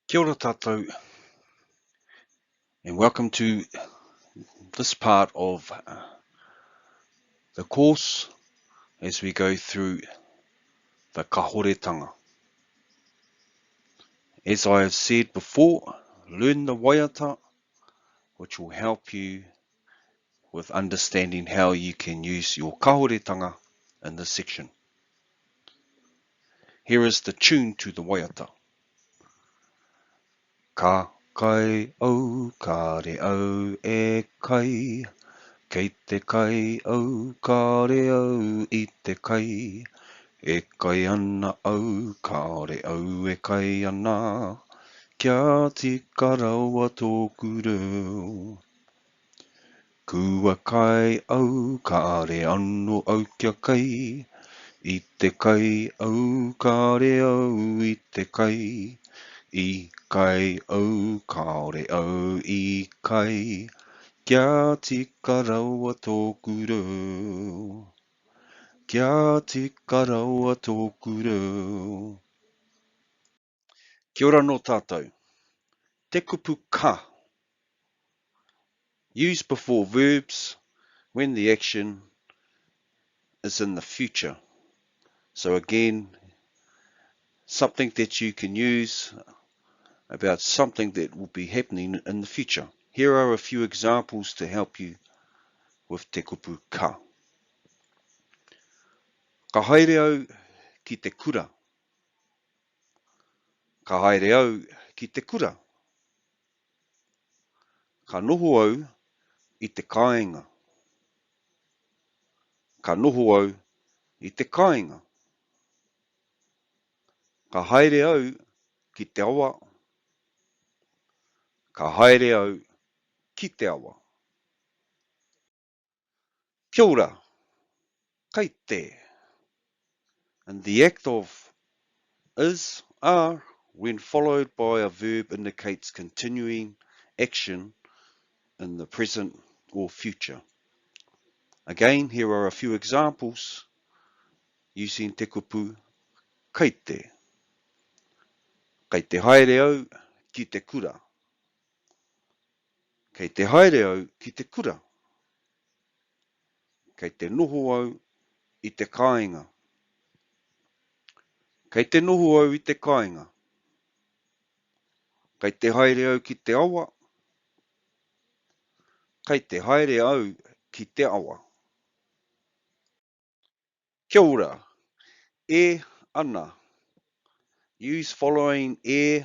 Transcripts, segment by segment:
Kia ora tātou and welcome to this part of uh, the course as we go through the kahoretanga. As I have said before, learn the waiata, which will help you with understanding how you can use your kahoretanga in this section. Here is the tune to the waiata. Ka kai au, kāre au e kai, Kei te kai au, kāre au i te kai, E kai ana au, kāore au e kai ana, Kia tika rawa tōku reo. Kua kai au, kāre ano au kia kai, I te kai au, kāre au i te kai, I kai au, kāore au i kai, Kia tika rawa tōku reo. Kia tika rawa tōku reo. Kia ora nō tātou. Te kupu ka. Use before verbs when the action is in the future. So again, something that you can use about something that will be happening in the future. Here are a few examples to help you with te kupu ka. Ka haere au ki te kura. Ka haere au ki te kura. Ka noho au i te kāinga. Ka noho au i te kāinga. Ka haere au ki te awa. Ka haere au ki te awa. Kia ora! Kei te. And the act of is, are, when followed by a verb indicates continuing action in the present or future. Again, here are a few examples using te kupu kei te. Kei te haere au ki te kura. Kei te haere au ki te kura. Kei te noho au i te kāinga. Kei te noho au i te kāinga. Kei te haere au ki te awa. Kei te haere au ki te awa. Kia ora. E ana. Use following e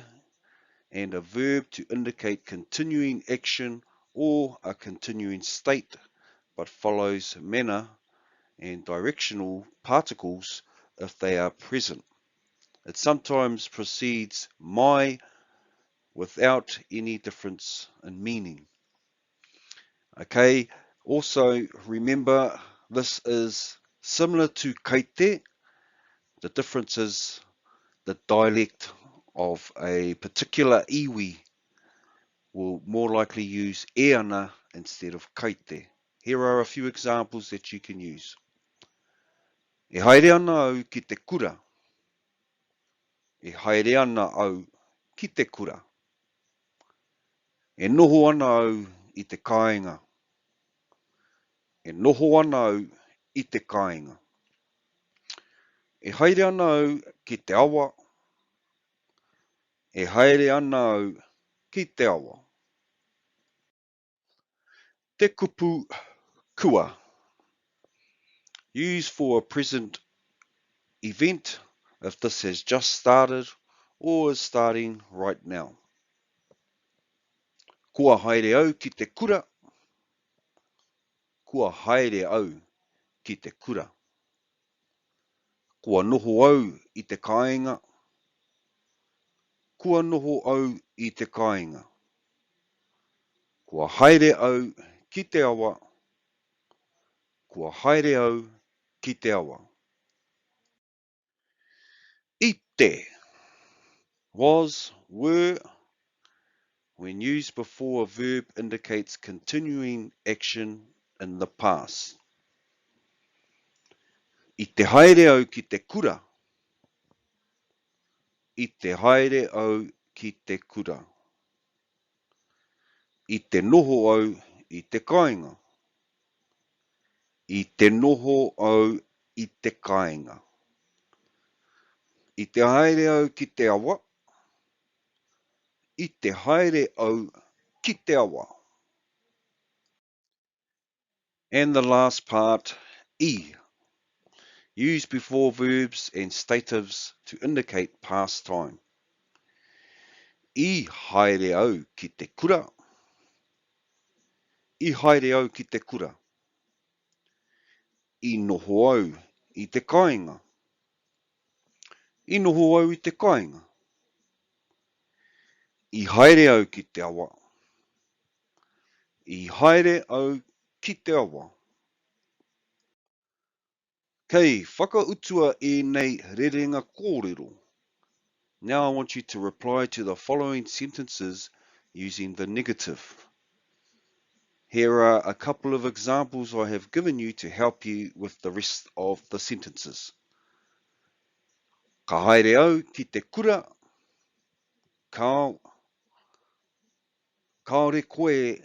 and a verb to indicate continuing action or a continuing state, but follows manner and directional particles if they are present. It sometimes precedes my without any difference in meaning. Okay, also remember this is similar to kaite. The difference is the dialect of a particular iwi will more likely use e ana instead of kaite. Here are a few examples that you can use. E haere ana au ki te kura. E haere ana au ki te kura. E noho ana au i te kāinga. E noho ana au i te kāinga. E haere ana au ki te awa. E haere ana au ki te awa. Te kupu kua. Use for a present event if this has just started or is starting right now. Kua haere au ki te kura. Kua haere au ki te kura. Kua noho au i te kāinga. Kua noho au i te kāinga. Kua haere au ki te awa. Kua haere au ki te awa. I te, was, were, when used before a verb indicates continuing action in the past. I te haere au ki te kura. I te haere au ki te kura. I te noho au i te kāinga. I te noho au i te kāinga. I te haere au ki te awa. I te haere au ki te awa. And the last part, E. Use before verbs and statives to indicate past time. I haere au ki te kura. I haere au ki te kura. I noho au i te kāinga. I noho au i te kāinga. I haere au ki te awa. I haere au ki te awa. Kei whakautua ēnei rerenga kōrero. Now I want you to reply to the following sentences using the negative. Here are a couple of examples I have given you to help you with the rest of the sentences. Ka haere au ki te kura, Kāo, kāore koe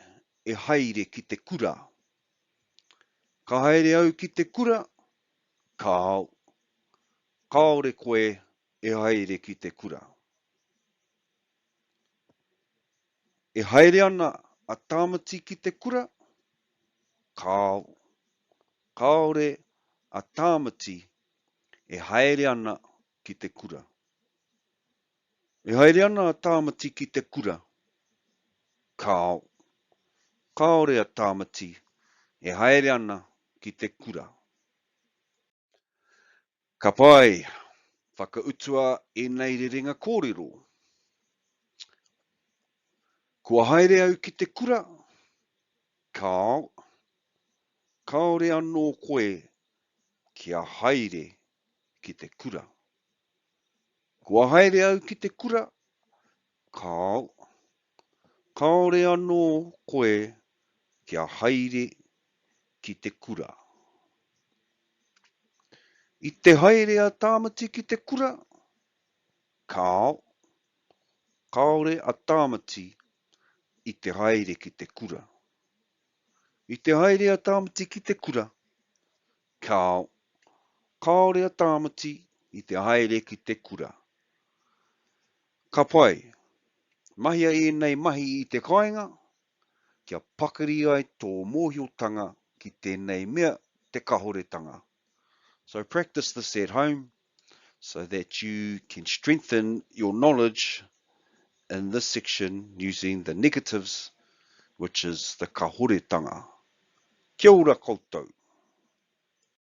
e haere ki te kura. Ka haere au ki te kura? Kāo, kāore koe e haere ki te kura. E haere ana a Tāmati ki te kura? Kāo, kāore a Tāmati e haere ana ki te kura. E haere ana a Tāmati ki te kura? Kāo. Kāore a Tāmati e haere ana ki te kura. Ka pai! Whakautua ēnei rerenga kōrero. Kua haere au ki te kura? Kāo. Kāore anō koe kia haere ki te kura. Kua haere au ki te kura? Kāo. Kāore anō koe kia haere ki te kura. I te haere a Tāmati ki te kura? Kāo. Kāore a Tāmati i te haere ki te kura. I te haere a Tāmati ki te kura? Kāo. Kāore a Tāmati i te haere ki te kura. Ka pai. Mahia ēnei mahi i te kāinga, kia pakari ai tō mōhiotanga ki tēnei mea te kahoretanga. So practice this at home so that you can strengthen your knowledge in this section using the negatives, which is the kahoretanga. Kia ora koutou.